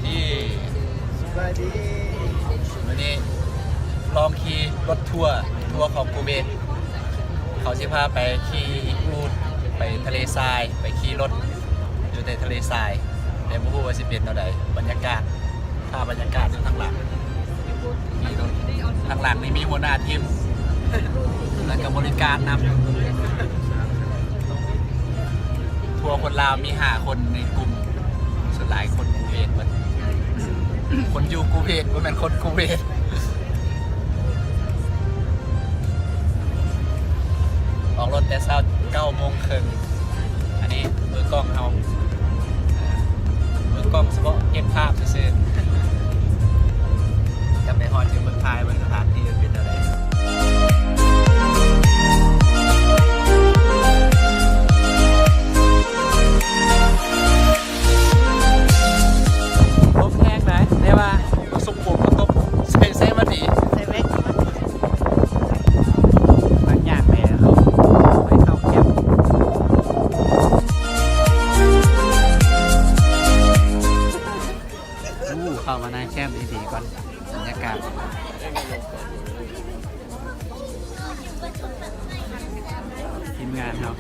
ນີ້ ສະບາຍດີ ມື້ນີ້ລອງຂີ່ລົດທົວ ທົວຂອງກູເວດ ເຂົາຊິພາໄປຂີ່ອູດ ໄປທະເລຊາຍ ໄປຂີ່ລົດຢູ່ໃນທະເລຊາຍ ແຕ່ບໍ່ຮູ້ວ່າຊິເປັນແນວໃດ ບັນຍາກາດ ພາບບັນຍາກາດຢູ່ທາງຫຼັງ ທາງຫຼັງນີ້ມີຫົວໜ້າທີມ ແລ້ວກໍບໍລິການນຳ. ພວກຄົນລາວມີຫ້າຄົນໃນກຸ່ມ ສ່ວນຫຼາຍຄົນຄູເວດເບິດ ຄົນຢູ່ຄູເວດ ບໍ່ແມ່ນຄົນຄູເວດ. ອອກລົດແຕ່ເຊົ້າເກົ້າໂມງເຄິ່ງ. ອັນນີ້ມືກ້ອງເຮົາ ເອີ ມືກ້ອງສະເພາະເກັບພາບຊື່ໆ ຈະໄປຮອດຢູ່ເມືອງໄທ ເບິ່ງສະຖານທີ່ມັນເປັນແນວໃດ. ລົມແຮງຫຼາຍ ແຕ່ວ່າບໍ່ສົກປົນບໍ່ຕົກ ໃສ່ ໃສ່ວ່າດີ ໃສ່ແມັກ ມັນຍາກແດ່ເນາະ ໄປເຂົ້າແຄມ. ໂອ້ ເຂົ້າມາໃນແຄມດີໆກ່ອນ ບັນຍາກາດ ທີມງານເຮົາ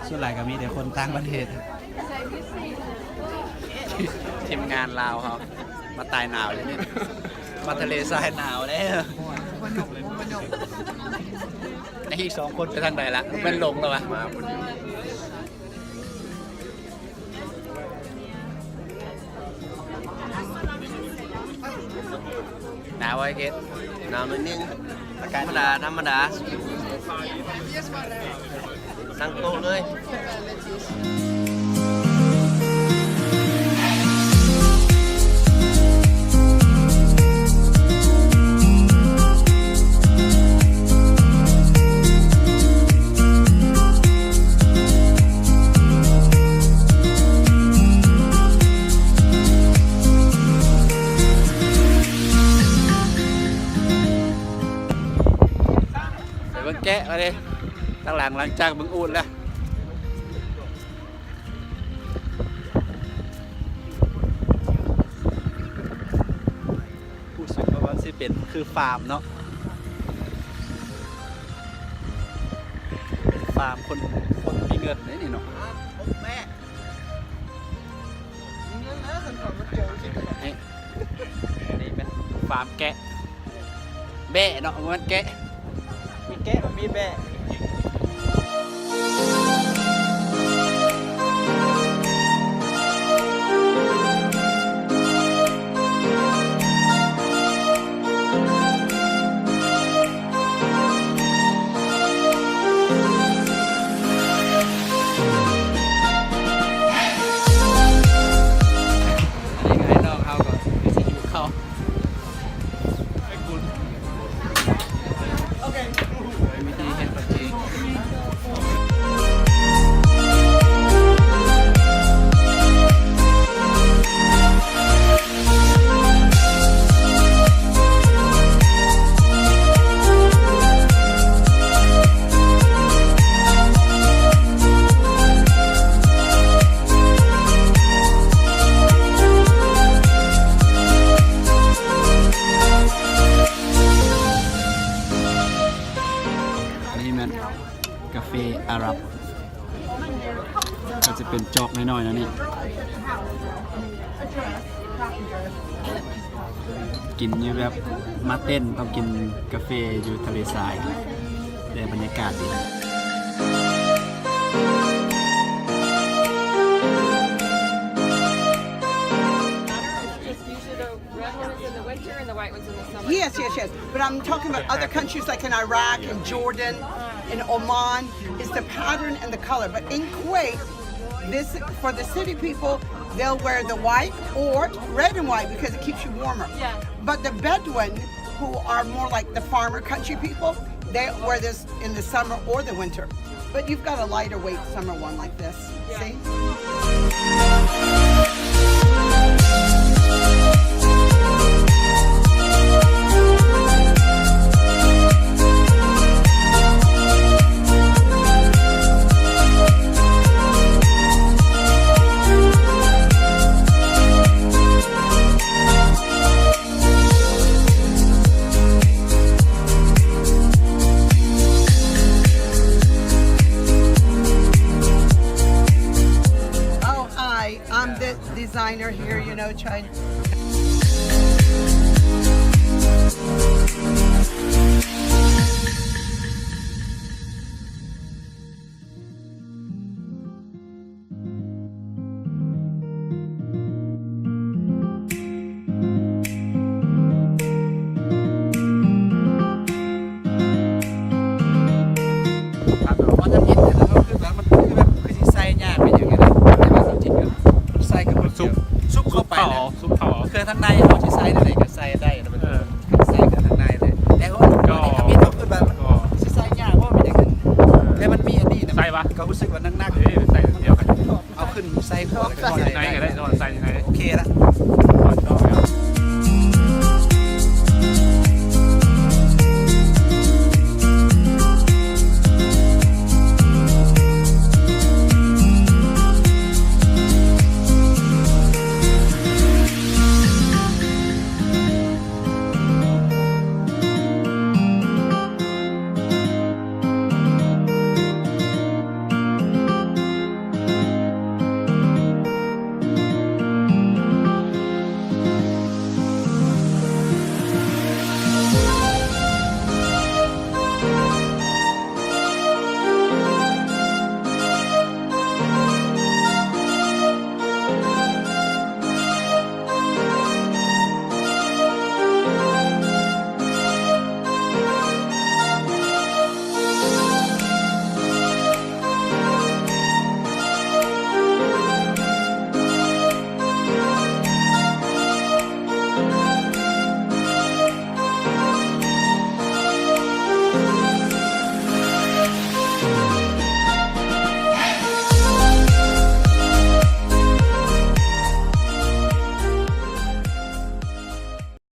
ສ່ວນຫຼາຍກໍມີແຕ່ຄົນຕ່າງປະເທດ ທີມງານລາວເຮົາ ມາຕາຍໜາວຢູ່ນີ້ ມາທະເລຊາຍໜາວແລ້ວ. ແລະອີກສອງຄົນໄປທາງໃດລະ? ແມ່ນຫຼົງແລ້ວວະ? ໜາວບໍ່ ໄອ້ເກດ? ໜາວໜ້ອຍໜຶ່ງ ອາກາດທຳມະດາ ທຳມະດາ ນັ່ງໂຕະເລີຍ. ໄປເບິ່ງແກະມາເດ້ ທາງຫຼັງ ຫຼັງຈາກເບິ່ງອູດແລ້ວ. ຮູ້ສຶກວ່າມັນຊິເປັນຄືຟາມເນາະ ເປັນຟາມຄົນ ຄົນມີເງິນເດ້ນີ້ເນາະ. ນີ້ ອັນນີ້ແມ່ນຟາມແກະ ແບ້ເນາະ ບໍ່ແມ່ນແກະ ມີແກະ ມັນມີແບ້. ອັນນີ້ກໍໃຫ້ນ້ອງເຮົາກໍຄືຊິຫິວເຂົ້າ ວິທີເຮັດປາຈີ. ອັນນີ້ແມ່ນກາເຟອາຣັບ ກໍຈະເປັນຈອກນ້ອຍໆ ແນວນີ້ ກິນຢູ່ແບບມາເຕັ້ນ ຕ້ອງກິນກາເຟຢູ່ທະເລຊາຍ ແຕ່ບັນຍາກາດດີ. Red one is in the winter and the white one's in the summer. Yes, yes, yes. But I'm talking about other countries like in Iraq and Jordan and Oman. It's the pattern and the color. But in Kuwait, this, for the city people, they'll wear the white or red and white because it keeps you warmer. Yeah. But the Bedouin, who are more like the farmer country people, they wear this in the summer or the winter. But you've got a lighter weight summer one like this. Yeah. See? Now try. ເຮົາທຳອິດເນາະ ຄືແບບ ມັນຄືແບບ ຄືຊິໃສ່ຍາກໄປຫຍັງນີ້ນະ ແຕ່ວ່າເຮົາຈິກ ໃສ່ກັບ ມັນສຸບ ສຸບເຂົ້າໄປ ສຸບເຂົ້າ ເຄື່ອງທາງໃນເຮົາຊິໃສ່ແນວໃດກໍໃສ່ໄດ້ ເອີ ໃສ່ເຄື່ອງທາງໃນເລີຍ ແຕ່ເຮົາ ກໍ ທຳອິດເຮົາຄືແບບ ກໍ ຊິໃສ່ຍາກບໍ່ ເປັນຫຍັງ ແຕ່ມັນມີອັນນີ້ນະ ໃສ່ວະ ກໍຮູ້ສຶກວ່າໜັກໆ ເອີ ໃສ່ດຽວກັນ ເອົາຂຶ້ນໃສ່ຫົວ ໃສ່ໃນກໍໄດ້ ໃສ່ໃນ ໂອເຄລະ